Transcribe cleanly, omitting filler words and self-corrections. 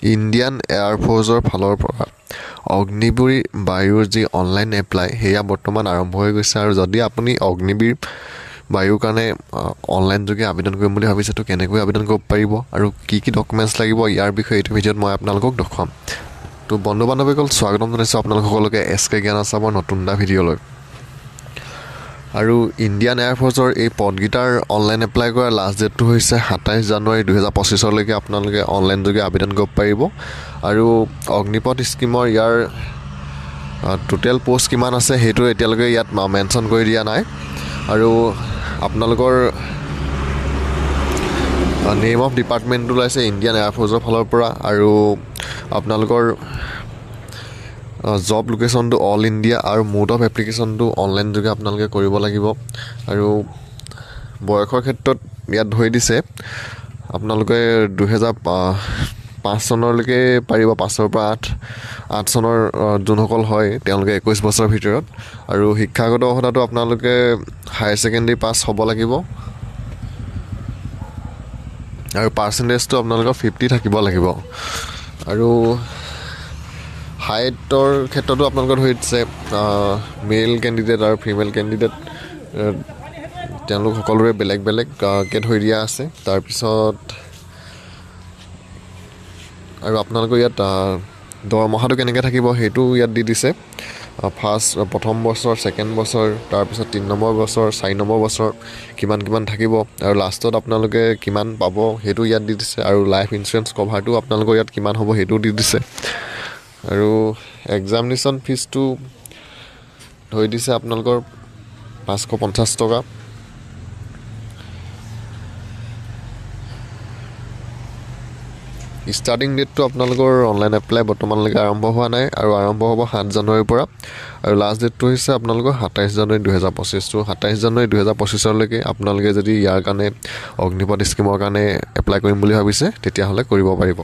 Indian এয়াৰফ'ৰ্চৰ ফালৰ পৰা অগ্নিবীৰ বায়ুৰ যি অনলাইন এপ্লাই, সেয়া বৰ্তমান আৰম্ভ হৈ গৈছে। আৰু যদি আপুনি অগ্নিবীৰ বায়ুৰ কাৰণে অনলাইন যোগে আবেদন কৰিম বুলি ভাবিছে, তো কেনেকৈ আবেদন কৰিব পাৰিব আৰু কি কি ডকুমেণ্টছ লাগিব, ইয়াৰ বিষয়ে এইটো ভিডিঅ'ত মই আপোনালোকক দেখুৱাম। তো বন্ধু বান্ধৱীসকল, স্বাগতম জনাইছোঁ আপোনালোক সকলোকে এছ কে জ্ঞান আছামৰ নতুন এটা ভিডিঅ'লৈ। আৰু ইণ্ডিয়ান এয়াৰফ'ৰ্চৰ এই পদকেইটাৰ অনলাইন এপ্লাই কৰাৰ লাষ্ট ডেটটো হৈছে 27 জানুৱাৰী 2025লৈকে আপোনালোকে অনলাইন যোগে আবেদন কৰিব পাৰিব। আৰু অগ্নিপথ স্কীমৰ ইয়াৰ টোটেল পষ্ট কিমান আছে, সেইটো এতিয়ালৈকে ইয়াত মেনশ্যন কৰি দিয়া নাই। আৰু আপোনালোকৰ নেম অফ ডিপাৰ্টমেণ্টটো ওলাইছে ইণ্ডিয়ান এয়াৰফ'ৰ্চৰ ফালৰ পৰা। আৰু আপোনালোকৰ জব লোকেশ্যনটো অল ইণ্ডিয়া আৰু মোড অফ এপ্লিকেশ্যনটো অনলাইন যোগে আপোনালোকে কৰিব লাগিব। আৰু বয়সৰ ক্ষেত্ৰত ইয়াত ধৰি দিছে, আপোনালোকে 2005 চনলৈকে পাৰিব, 5ৰ পৰা 8 চনৰ যোনসকল হয়, তেওঁলোকে 21 বছৰৰ ভিতৰত। আৰু শিক্ষাগত অৰ্হতাটো আপোনালোকে হায়াৰ ছেকেণ্ডেৰী পাছ হ'ব লাগিব আৰু পাৰ্চেণ্টেজটো আপোনালোকৰ 50 থাকিব লাগিব। আৰু হাইটৰ ক্ষেত্ৰতো আপোনালোকৰ ধৰি দিছে, মেল কেণ্ডিডেট আৰু ফিমেল কেণ্ডিডেট তেওঁলোক সকলোৰে বেলেগ বেলেগকৈ ধৰি দিয়া আছে। তাৰপিছত আৰু আপোনালোকৰ ইয়াত দৰমহাটো কেনেকৈ থাকিব, সেইটো ইয়াত দি দিছে। ফাৰ্ষ্ট প্ৰথম বছৰ, ছেকেণ্ড বছৰ, তাৰপিছত 3 নম্বৰ বছৰ, 4 নম্বৰ বছৰ কিমান কিমান থাকিব আৰু লাষ্টত আপোনালোকে কিমান পাব, সেইটো ইয়াত দি দিছে। আৰু লাইফ ইঞ্চুৰেঞ্চ কভাৰটো আপোনালোকৰ ইয়াত কিমান হ'ব, সেইটোও দি দিছে। আৰু এক্সামিনেশ্যন ফিজটো ধৰি দিছে আপোনালোকৰ 550 টকা। ষ্টাৰ্টিং ডেটটো আপোনালোকৰ অনলাইন এপ্লাই বৰ্তমানলৈকে আৰম্ভ হোৱা নাই আৰু আৰম্ভ হ'ব 7 জানুৱাৰীৰ পৰা। আৰু লাষ্ট ডেটটো হৈছে আপোনালোকৰ 27 জানুৱাৰী 2025টো। 27 জানুৱাৰী 2025লৈকে আপোনালোকে যদি ইয়াৰ কাৰণে অগ্নিপথ স্কীমৰ কাৰণে এপ্লাই কৰিম বুলি ভাবিছে, তেতিয়াহ'লে কৰিব পাৰিব।